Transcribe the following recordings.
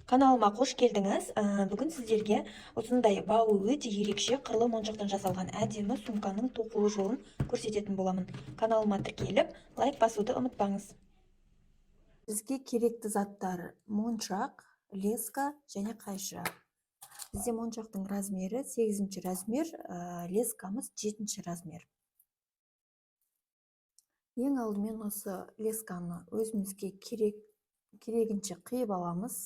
Каналыма қош келдіңіз. Бүгін сіздерге осындай бауы өте ерекше қырлы моншақтан жасалған әдемі сумканың тоқылу жолын көрсететін боламын. Каналыма тіркеліп, лайк басуды ұмытпаңыз. Бізге керекті заттар: моншақ, леска және қайшы. Бізде моншақтың размері 8 размер, лескамыз 7 размер. Ең алдымен осы лесканы өзімізге керегінше қиып аламыз.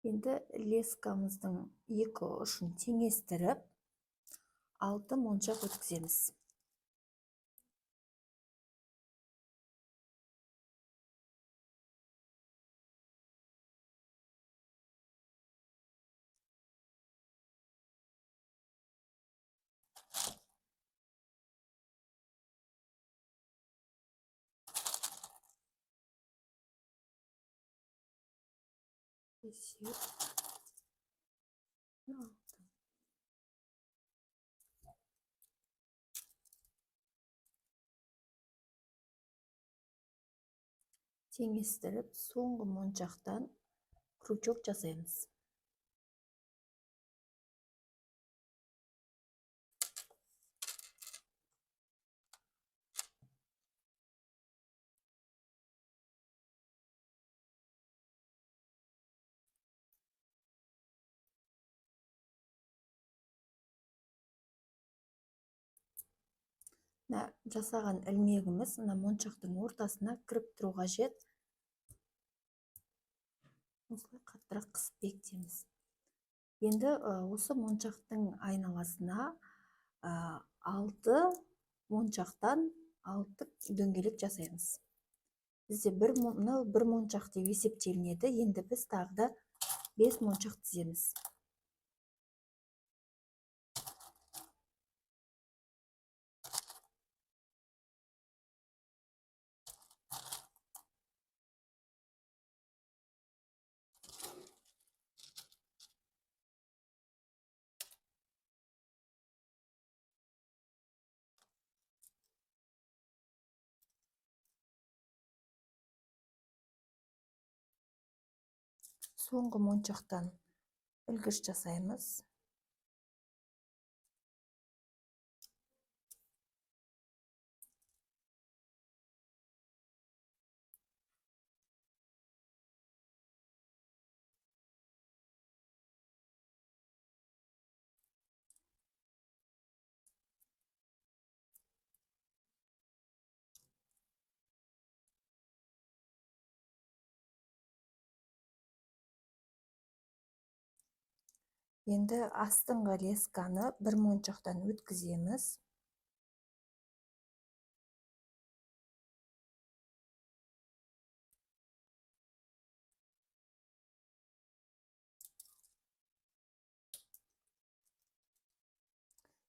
Енді лескамыздың екі ұшын теңестіріп, 6 моншақ өткіземіз. Бесеу, алты. Теңестіріп, соңғы моншақтан крючок жасаймыз. Мына жасаған ілмегіміз мына моншақтың ортасына кіріп тұру қажет. Осылай қаттырақ қысып бекітеміз. Енді осы моншақтың айналасына 6 моншақтан 6 дөңгелек жасаймыз. Бізде мынау бір моншақ деп есептелінеді. Енді біз тағы да 5 моншақ тіземіз. Соңғы моншақтан ілгіш жасаймыз. Енді астыңғы лесканы бір моншақтан өткіземіз.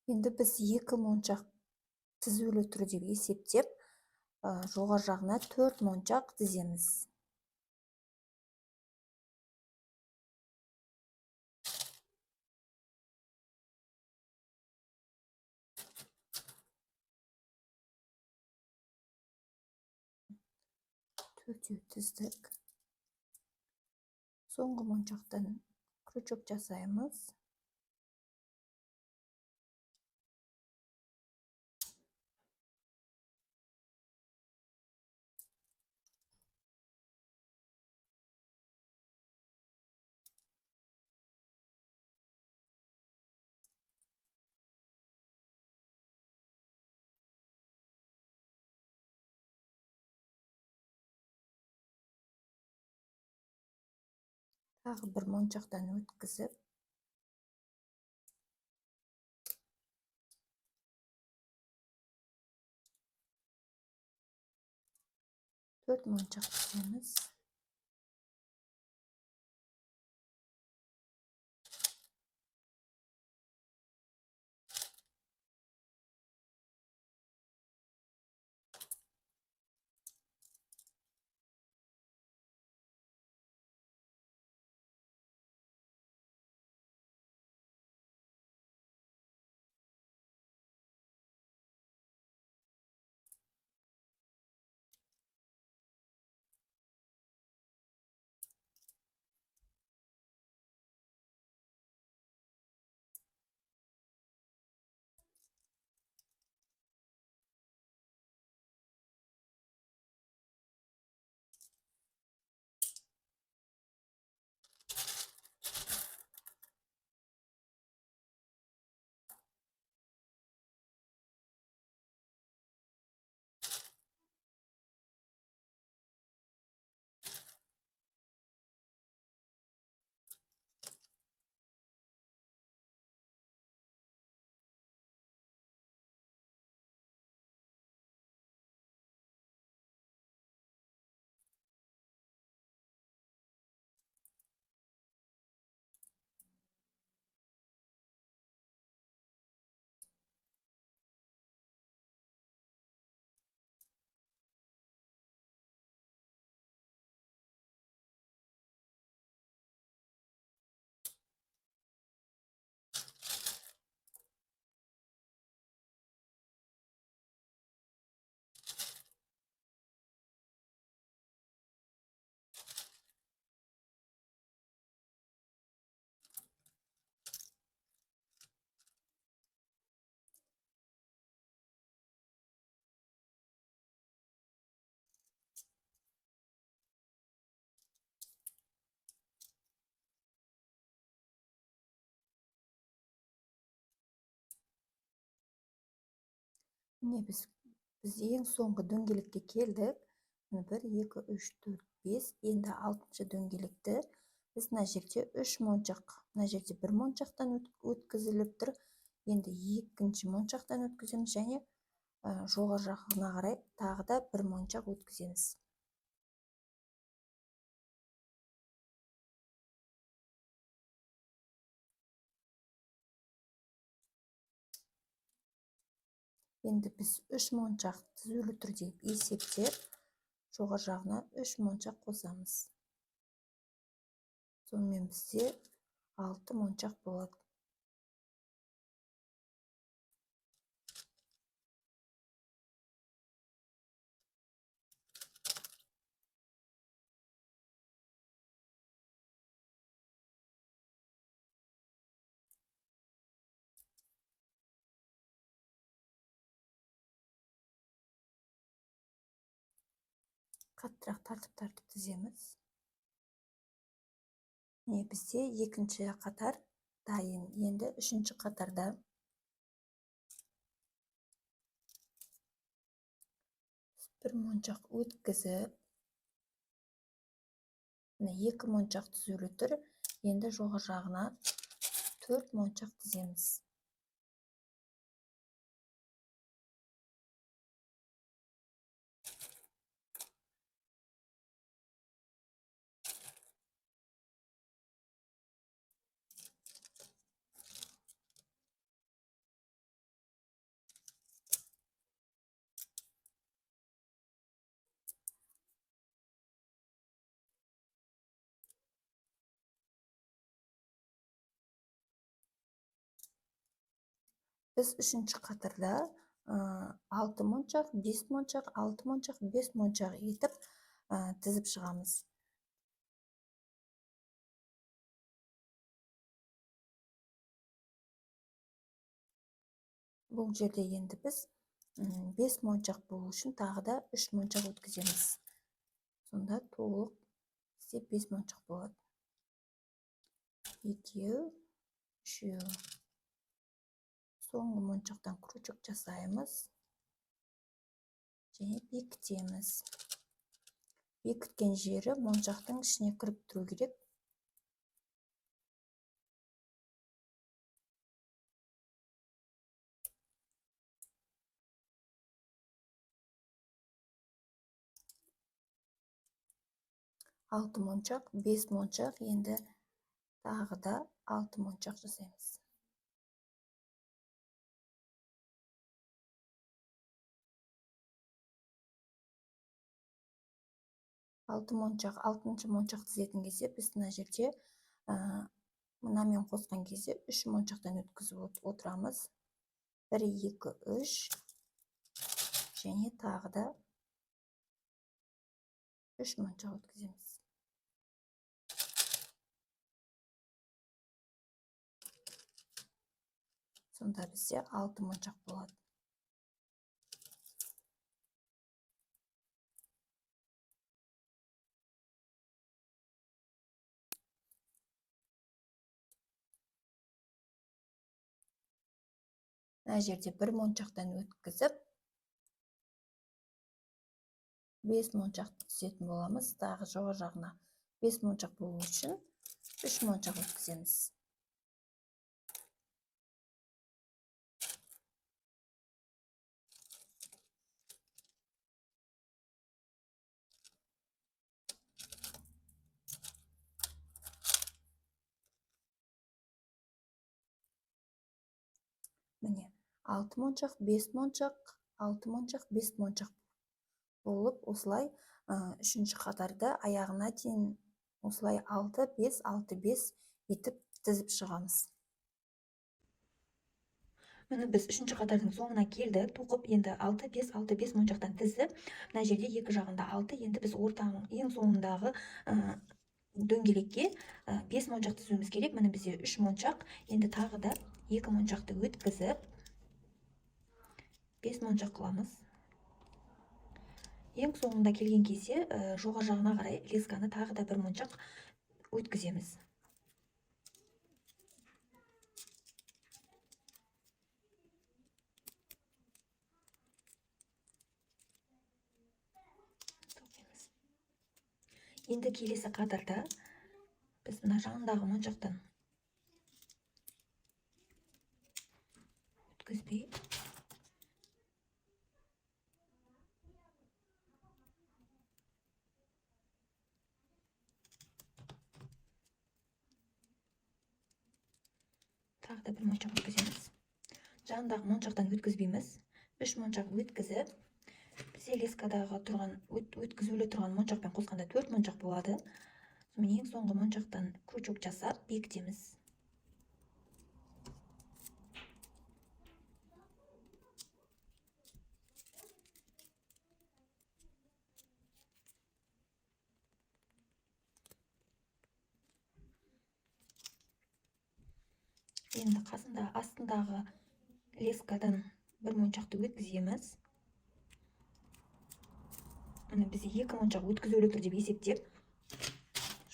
Енді біз 2 моншақ тізулі тұр деп есептеп, жоғары жағына 4 моншақ тіземіз. Төртеу тіздік. Соңғы моншақтан крючок жасаймыз. Тағы бір моншақтан өткізіп, 4 моншақ тіземіз. Міне біз ең соңғы дөңгелекке келдік. Міне 1, 2, 3, 4, 5. Енді 6-шы дөңгелекті біз мына жерде 3 моншақ, мына жерде 1 моншақтан өткізіліп тұр. Енді екінші моншақтан өткіземіз және жоғары жағына қарай тағы да 1 моншақ өткіземіз. Енді біз 3 моншақ түзулі түрде есептеп, жоғары жағына 3 моншақ қосамыз. Сонымен бізде 6 моншақ болады. Қаттырақ тартып-тартып тіземіз. Міне бізде екінші қатар дайын. Енді үшінші қатарда бір моншақ өткізіп, міне 2 моншақ түзулі тұр. Енді жоғары жағына 4 моншақ тіземіз. Біз үшінші қатарда 6 моншақ, 5 моншақ, 6 моншақ, 5 моншақ етіп тізіп шығамыз. Бұл жерде енді біз 5 моншақ болу үшін тағы да 3 моншақ өткіземіз. Сонда толық бізде 5 моншақ болады. 2, 3. Соңғы моншақтан крючок жасаймыз және бекітеміз. Бекіткен жері моншақтың ішіне кіріп тұру керек. 6 моншақ, 5 моншақ, енді тағы да 6 моншақ жасаймыз. 6 моншақ, 6-шы моншақ тізетін кезде біз мына жерде мынамен қосқан кезде 3 моншақтан өткізіп отырамыз. 1, 2, 3 және тағы да 3 моншақ өткіземіз. Сонда бізде 6 моншақ болады. Мына жерде бір моншақтан өткізіп, 5 моншақ түсетін боламыз. Тағы жоғары жағына 5 моншақ болу үшін 3 моншақ өткіземіз. Міне 6 моншақ, 5 моншақ, 6 моншақ, 5 моншақ болып осылай үшінші қатарды аяғына дейін осылай 6, 5, 6, 5 етіп тізіп шығамыз. Міне біз үшінші қатардың соңына келдік. Тоқып енді 6, 5, 6, 5 моншақтан тізіп, мына жерде екі жағында 6, енді біз ортаның ең соңындағы дөңгелекке 5 моншақ тізуіміз керек. Міне бізде 3 моншақ, енді тағы да 2 моншақты өткізіп 5 моншақ қыламыз. Ең соңында келген кезде жоғары жағына қарай лесканы тағы да бір моншақ өткіземіз. Енді келесі қатарда біз мына жанындағы моншақтан өткізбей тағы да бір моншақ өткіземіз. Жанындағы моншақтан өткізбейміз. 3 моншақ өткізіп, бізде лескадағы тұрған, өткізулі тұрған моншақпен қосқанда 4 моншақ болады. Сонымен ең соңғы моншақтан крючок жасап бекітеміз. Енді қасында астындағы лескадан бір моншақты өткіземіз. Міне бізде 2 моншақ өткізулі тұр деп есептеп,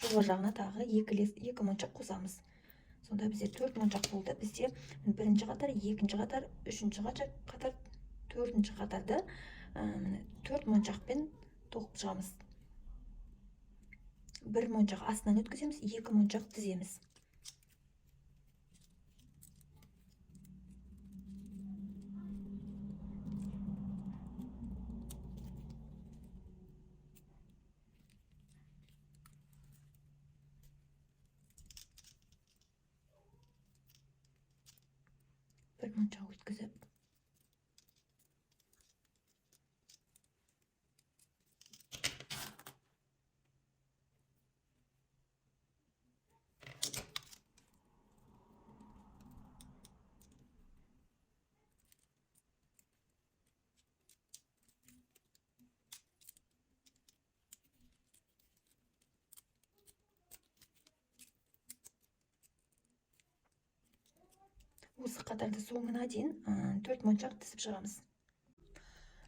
жоғары жағына тағы 2 моншақ қосамыз. Сонда бізде 4 моншақ болды. Бізде бірінші қатар, екінші қатар, үшінші қатар, төртінші қатарды, міне 4 моншақпен тоқып шығамыз. Бір моншақ астынан өткіземіз, 2 моншақ тіземіз. Бір моншақ өткізіп, осы қатарды соңына дейін, 4 моншақ тізіп шығамыз.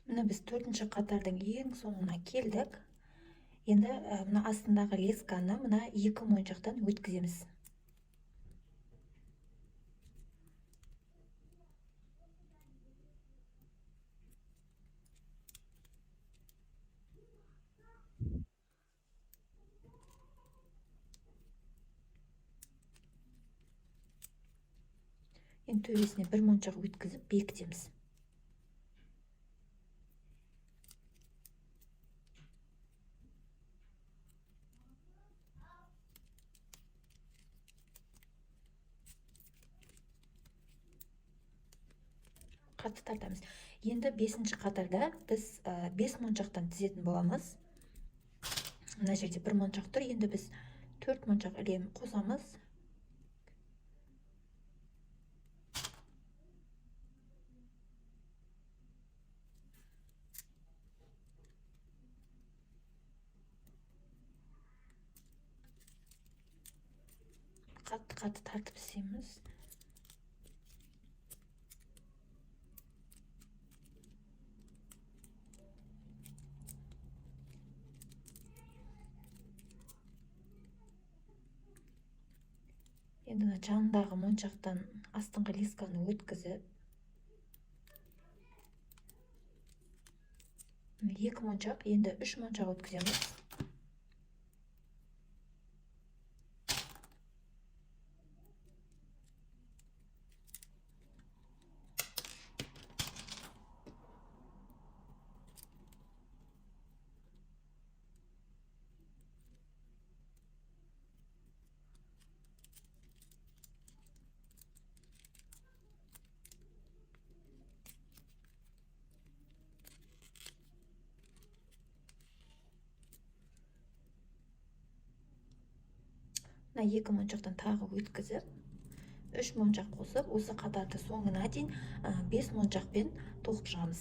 Міне біз төртінші қатардың ең соңына келдік. Енді, мына астындағы лесканы мына 2 моншақтан өткіземіз. Енді төбесіне бір моншақ өткізіп бекітеміз. Қатты тартамыз. Енді бесінші қатарда біз, 5 моншақтан тізетін боламыз. Мына жерде бір моншақ тұр. Енді біз 4 моншақ ілем қосамыз. Қатты-қатты тартып істейміз. Енді мына жанындағы моншақтан астыңғы лесканы өткізіп, міне 2 моншақ, енді 3 моншақ өткіземіз. Мына 2 моншақтан тағы өткізіп, 3 моншақ қосып, осы қатарды соңына дейін, 5 моншақпен тоқып шығамыз.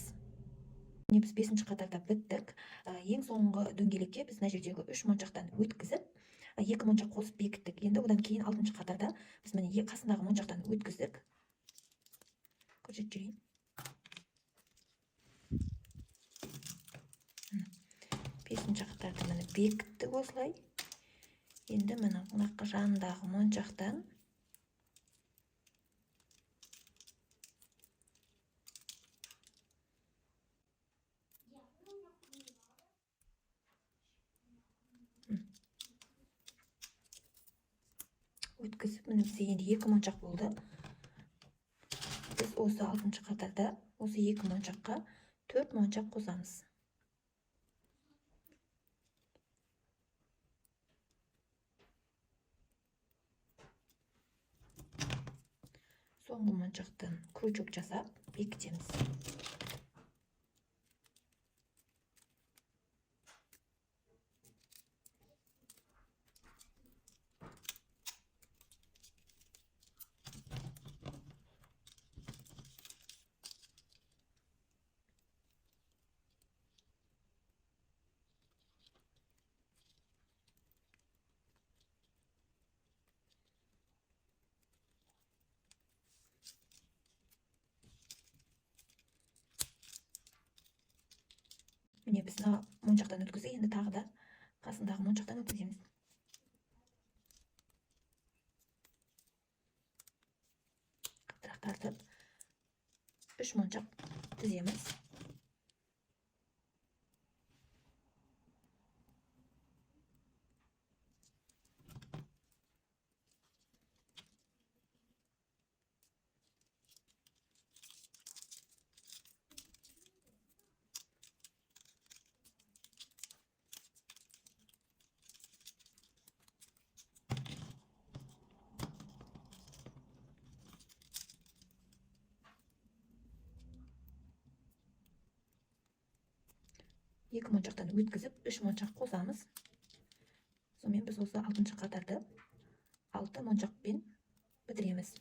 Міне біз 5-ші қатарда біттік. Ең соңғы дөңгелекке біз мына жердегі 3 моншақтан өткізіп, 2 моншақ қосып бекіттік. Енді одан кейін 6-шы қатарда біз міне қасындағы моншақтан өткіздік. Көрсетіп жіберейін. Міне, 5-ші қатарда міне бекіттік осылай. Енді міне мына жанындағы моншақтан Өткізіп, міне, бізде енді екі моншақ болды. Біз осы алтыншы қатарда осы екі моншаққа төрт моншақ қосамыз. Соңғы моншақтан крючок жасап бекітеміз. Міне, біз мына моншақтан өткіздік, енді тағы да қасындағы моншақтан өткіземіз. Қаттырақ тартып, үш моншақ тіземіз. Екі моншақтан өткізіп, үш моншақ қосамыз. Сонымен біз осы алтыншы қатарды алты моншақпен бітіреміз.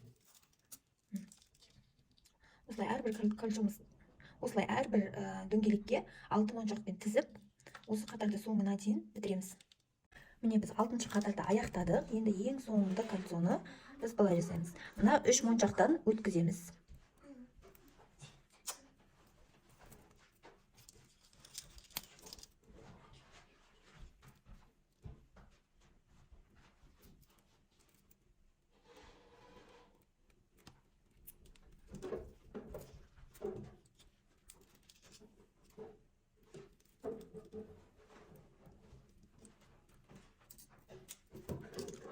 Осылай әрбір кольцомыз, осылай әрбір дөңгелекке алты моншақпен тізіп, осы қатарды соңына дейін бітіреміз. Міне, біз алтыншы қатарды аяқтадық. Енді ең соңында кольцоны біз былай жасаймыз. Мына үш моншақтан өткіземіз.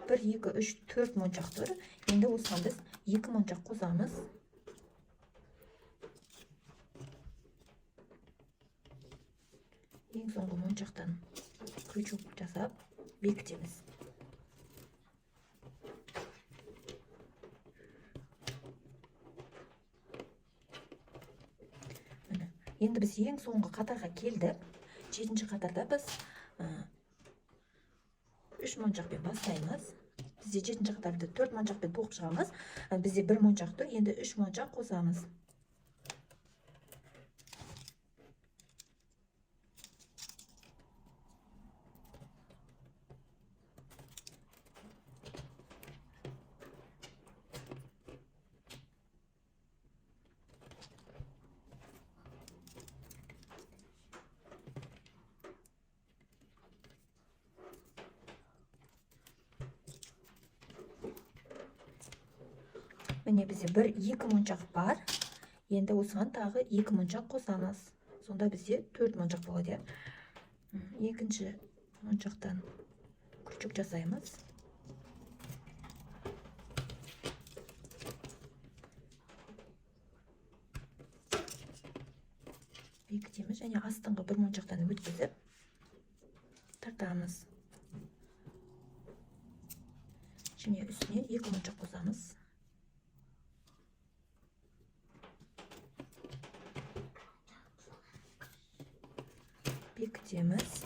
Бір, екі, үш, төрт моншақ тұр. Енді осыған біз екі моншақ қосамыз. Ең соңғы моншақтан крючок жасап бекітеміз. Міне, енді біз ең соңғы қатарға келдік. Жетінші қатарда біз үш моншақпен бастаймыз. Бізде жетінші қатарды төрт моншақпен тоқып шығамыз. Бізде бір моншақ тұр, енді үш моншақ қосамыз. Міне, бізде бір екі моншақ бар. Енді осыған тағы екі моншақ қосамыз. Сонда бізде төрт моншақ болады, иә? Екінші моншақтан крючок жасаймыз. Бекітеміз және астыңғы бір моншақтан өткізіп тартамыз. Және үстіне екі моншақ қосамыз. Бекітеміз.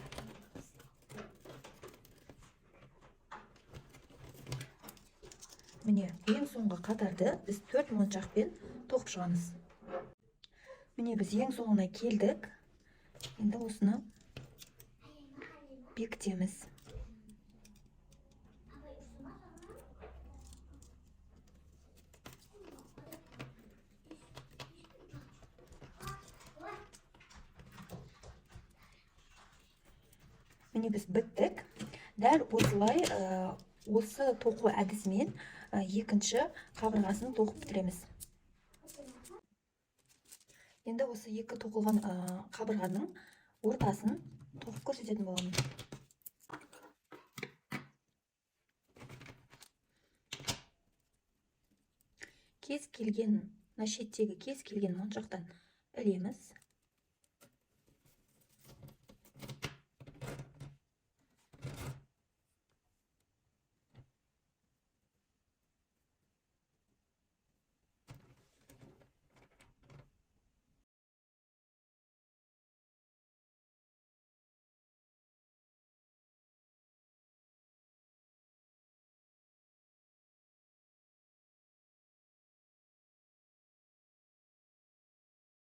Міне, ең соңғы қатарды біз төрт моншақпен тоқып шығамыз. Міне, біз ең соңына келдік. Енді осыны бекітеміз. Міне, біз біттік. Дәл осылай, осы тоқу әдісімен, екінші қабырғасын тоқып бітіреміз. Енді осы екі тоқылған қабырғаның ортасын тоқып көрсететін боламын. Кез келген, мына шеттегі кез келген моншақтан ілеміз.